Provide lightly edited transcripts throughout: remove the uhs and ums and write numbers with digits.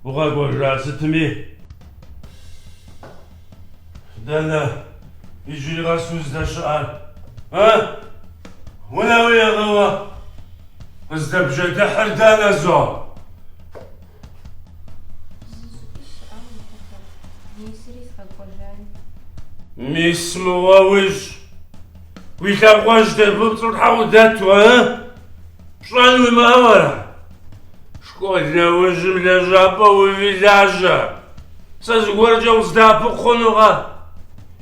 Укъэкӏуэжа сытми? Дэнэ иджыри къэс уздэщыӏэр? А? Унэ уиӏэкъэ уэ? Къыздэбджэдыхьыр дэнэ зо? Мис мыгъуэ уищӏ. Уи лъакъуэжь тебупцӏу тхьэ удэту, а? Пщӏэн уимыӏэу ара? Школ нэужьым лэжьапӏэ уви лажьэ. Сэ зыгуэркӏэ уздэӏэпыкъу хъунукъэ?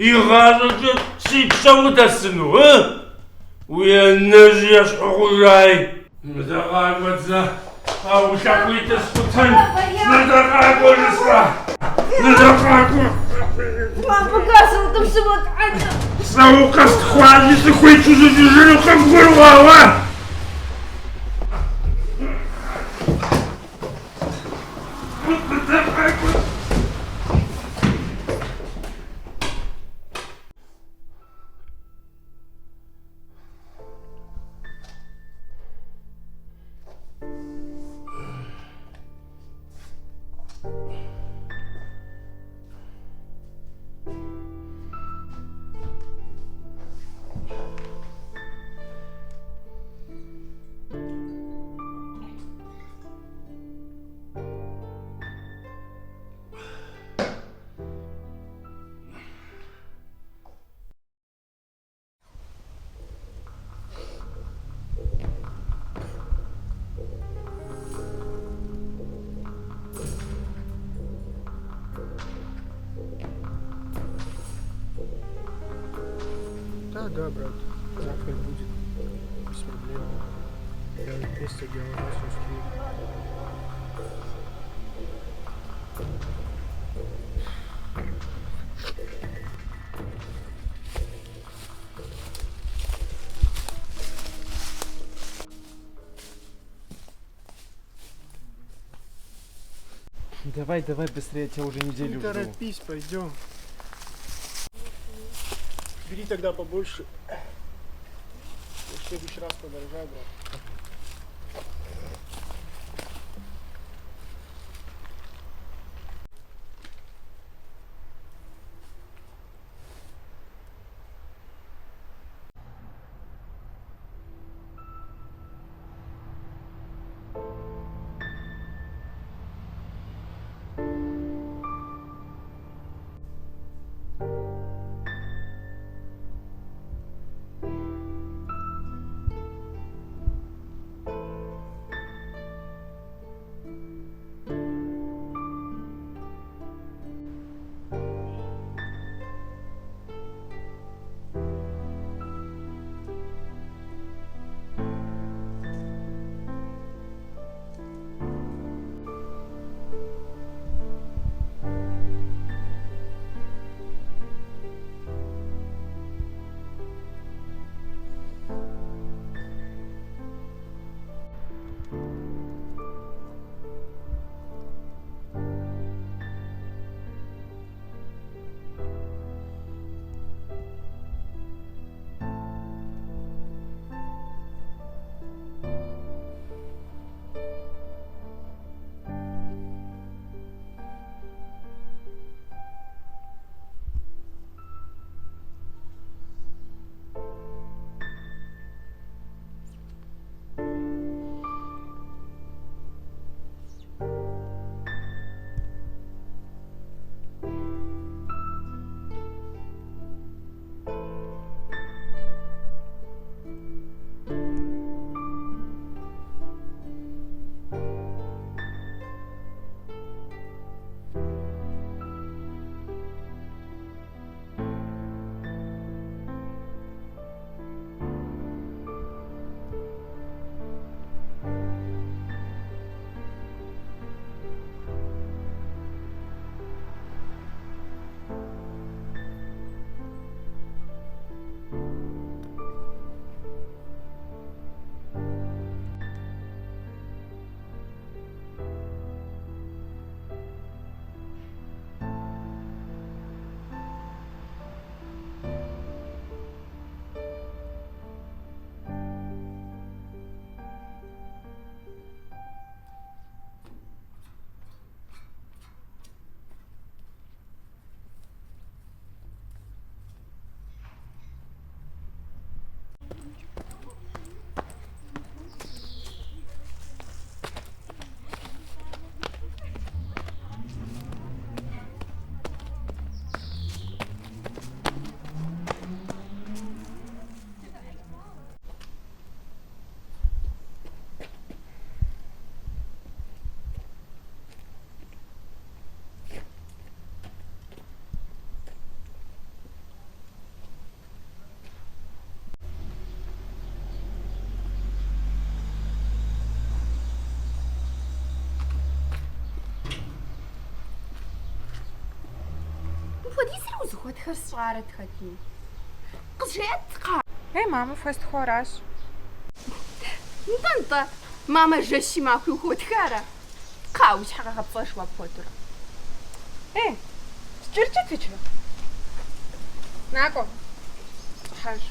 Игъащӏэкӏэ си пщэм удэсыну, ы? Уи анэжь ещхь ухъужаи. Мыдэ къакӏуэт зэ, а уи лъакъуитӏыр скъутэн. Мыдэ къакӏуэ жысӏа. Мыдэ къакӏуэ. Папэ, касэ утӏыпщ сымытхьэкӏэ. Сэ укъэслъхуами сыхуиту сыкӏыжынукъым, къыбгурыӏуа уэ? Мыдэ къакӏуэ. Да, да, брат, завтра будет. Без проблем. Я вместе делаю, успею. Давай, давай быстрее, я тебя уже неделю Не жду. торопись, пойдем. Бери тогда побольше. В следующий раз подорожай, брат. къыхуэтхэр сщӏарэт хэтми. Къызжеӏэт, кхъа. Ей, мамэ хуэстхыу аращ. Нтӏэ, нтӏэ, мамэ жэщи махуи ухуотхэ ара? Кхъа, уи щхьэ къэгъэпцӏэж уэ апхуэдэурэ. Ей, скӏэрыкӏыт иджы. Накӏуэ, щӏыхьэж.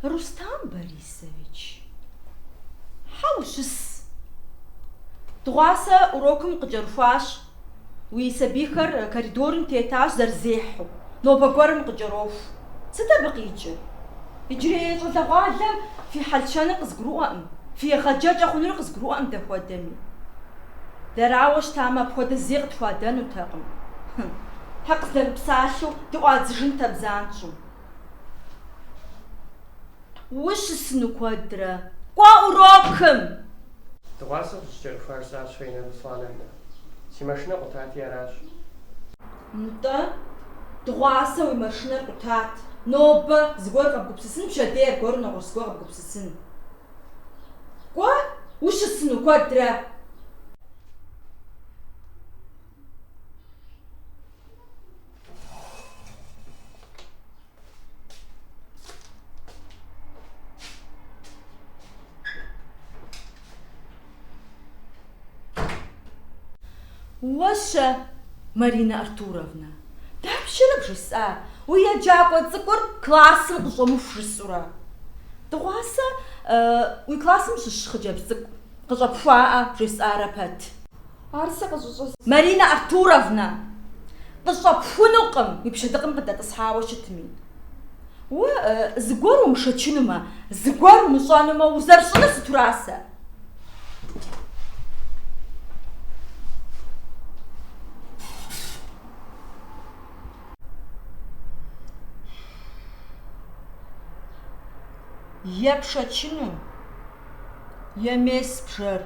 Рустам Борисович, хьэ ущыс? Дыгъуасэ урокым къыкӏэрыхуащ. Уи сабийхэр коридорым тетащ зэрызехьэу. Нобэ гуэрым къыкӏэроху. Сыт абы къикӏыр? Иджырей щӏалэгъуалэм фи хьэл-щэныр къызгурыӏуэкъым, фи егъэджэкӏэ хъунур къызгурыӏуэкъым дапхуэдэми. Дэрауэ щытамэ, апхуэдэ зэи къытхуадэнутэкъым. Хьэ къыздэмыпсалъэу дыӏуадзыжынтэм занщӏэу. Ущысыну куэдрэ? Кӏуэ урокым! Дыгъуасэ фыщӏыкӏэрыхуар жысӏащ, Фаинэ Руслановнэ. Си машинэ къутати аращ. Нтӏэ, дыгъуасэ уи машинэр къутат. Нобэ зыгуэр къэбгупсысын, пщэдей аргуэру нэгъуэщӏ зыгуэр къэбгупсысын. Кӏуэ, ущысыну куэдрэ? Уэ-щэ, Маринэ Артуровнэ, дапщэрэ бжесӏа, уи еджакӏуэ цӏыкӏур классым къыщӏомыху жысӏэурэ? Дыгъуасэ уи классым щыщ хъыджэбз цӏыкӏу къыщӏэпхуаӏэ бжесӏарэ пэт. Ар сэ къыщӏыщӏэс. Маринэ Артуровнэ, къыщӏэпхунукъым уи пщэдыкъым къыдэтӏысхьауэ щытми. Уэ зыгуэр умышэчынумэ, зыгуэр умыщӏэнумэ, узэрыщӏынур сытура сэ? Е пшэчыну, е мес бжэр.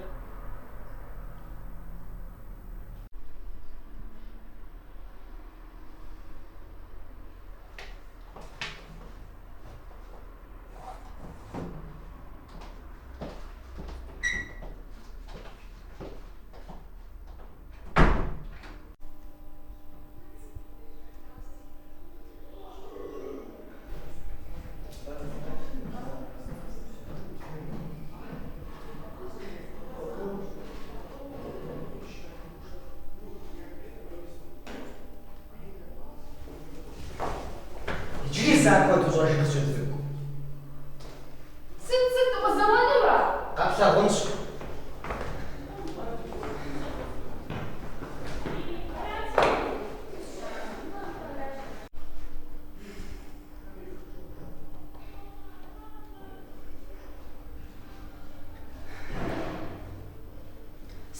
Иджыри зэ апхуэдэу щӏэжи хъыджэбз цӏыкӏу. Сыт, сыт, укъызэуэнура? Къэплъагъунщ.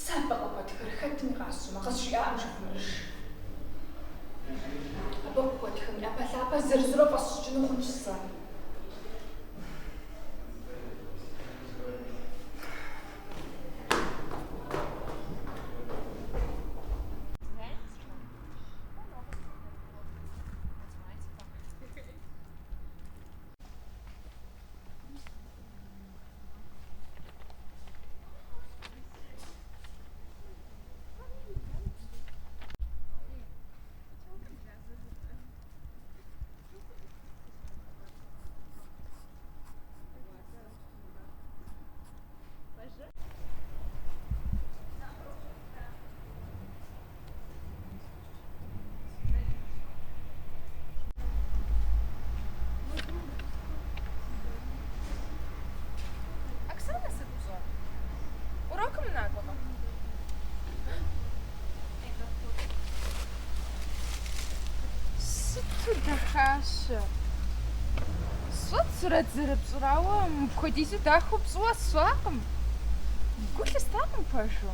Сэ абы къыхуэтхэр хэтми къасщӏэмэ, къызжиӏакъым жывмыӏэж. Абы къыхуэтхэм и ӏэпэлъапэр зырызурэ фӏэсщӏыкӏыну хъунщ сэ. Дахащэ. Сщӏэт сурэт зэрыпщӏыр, ауэ мыпхуэдизу дахэу пщӏыуэ сщӏакъым. Гу лъыстакъым пэжу.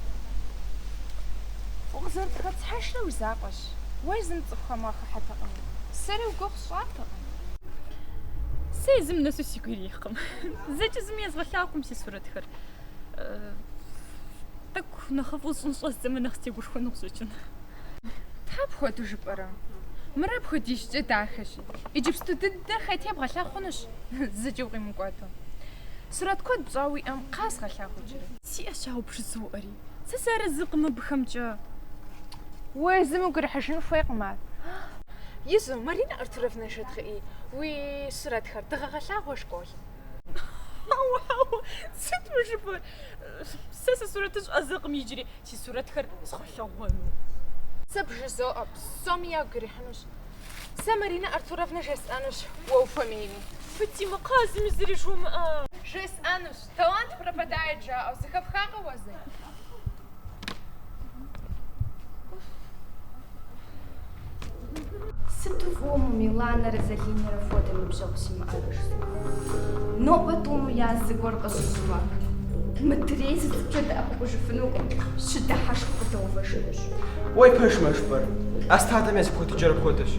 Укъызэрытхэтӏысхьэжрэ уи закъуэщ. Уэ езым цӏыхухэм уахыхьэтэкъым. Сэри уи гугъу сщӏатэкъым. Сэ езым нэсу сигу ирихькъым. Зэкӏэ зыми езгъэлъагъукъым си сурэтхэр. Тӏэкӏу нэхъыфӏу сщӏын щӏэздзэмэ, нэхъ сытегушхуэну къыщӏэкӏын. Тхьэ апхуэдэу жыпӏэрэ? Мыр апхуэдизкӏэ дахэщи. Иджыпсту дыдэ хэти ебгъэлъагъу хъунущ, зыкӏи укъимыкӏуэту. Сурэт куэд пщӏауэ уиӏэм кхъа сыгъэлъагъу иджыри. Сиӏэщ, ауэ бжызоӏэри. Сэ сыарэзыкъым абыхэмкӏэ. Уэ езым уигу ирихьыжын хуейкъым ар. Езы, Маринэ Артуровнэ жедгъэӏи, уи сурэтхэр дыгъэгъэлъагъуэ школым. Хьэуэ, хьэуэ, сыт мы жыпӏэр? Сэ сысурэтыщӏ ӏэзэкъым иджыри, си сурэтхэр згъэлъэгъуэну. Сэ бжызоӏэ, псоми ягу ирихьынущ. Сэ Маринэ Артуровнэ жесӏэнущ, уэ ухуэмейми. Фатимэ, кхъа, зыми зыри жумыӏэ. Жесӏэнущ, талант пропадает жаӏэу, зэхэпхакъэ уэ зэи? Сыту фӏыуэ мы Миланэрэ Залинэрэ хуэдэ ныбжьэгъу симыӏэрэ жысӏэу. Нобэ тӏум яз зыгуэр къыщыщӏмэ, мыдрей зы цӏыкӏукӏэ дэӏэпыкъужыфынукъым, щыдыхьэшхыу къыдэувэжынущ. Уей пэжмэ жыпӏэр, а стадэм я зэпхуэдыкӏэр апхуэдэщ.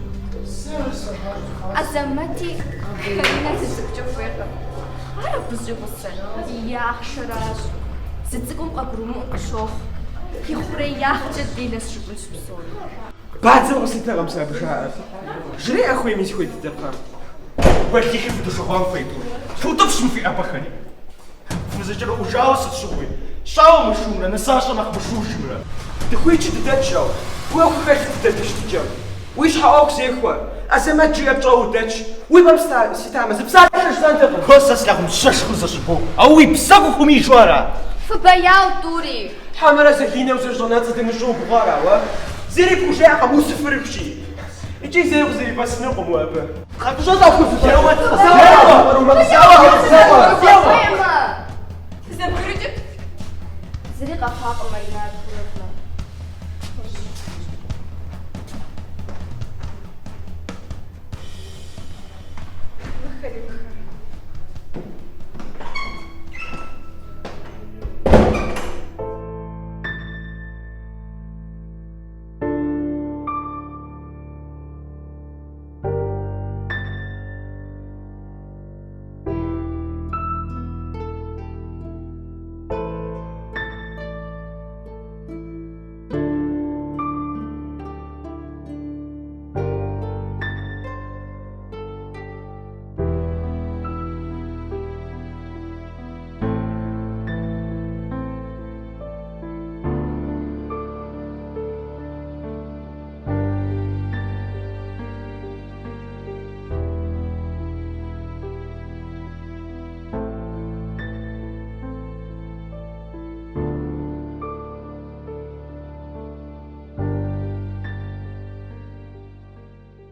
Азэмэти Каринэ зы цӏыкӏукӏэ хуейкъым. Ар абы щӏигъусэр и ахъшэращ. Зы цӏыкӏум къагурымыӏуэу къыщохъу. Ихъуреягъкӏэ делэщ жыпӏэнщ псори. Бадзэу къэслъытэкъым сэ абы жаӏэр. Жреӏэ хуейми зыхуей дыдэр кхъа. Уэлэхьи фыдужэгъуам фэ тӏур. Футӏыпщ мы фи ӏэпэхэри. Фызэкӏэрыӏужауэ сыт щыгъуи. Щауэ мышумрэ, нысащӏэ нэхъ мышужымрэ. Дыхуитщи дыдэтщ, ауэ уи ӏуэху хэлъу дыдэ ди щытыкӏэм. Уи щхьэ ӏуэху зехуэ, Азэмэт жиӏэр пщӏэуэ удэтщ. Уи пӏэм ситамэ, зы псалъэ жысӏэнтэкъым. Куэ сэ слъагъум жьэшхуэ зэщӏыбоу, ауэ уи бзэгу ухуэмеижу ара? Фыбэяу тӏури! Хьэмэрэ Залинэ узэрыщӏэнэцӏыр дымыщӏэу угугъа ара уэ? Зыри пхужеӏэкъым, усыфырыхущи. Икӏи зэи къызэрипэсынукъым уэ абы. Зыри къэхъуакъым, Маринэ Артуровнэ.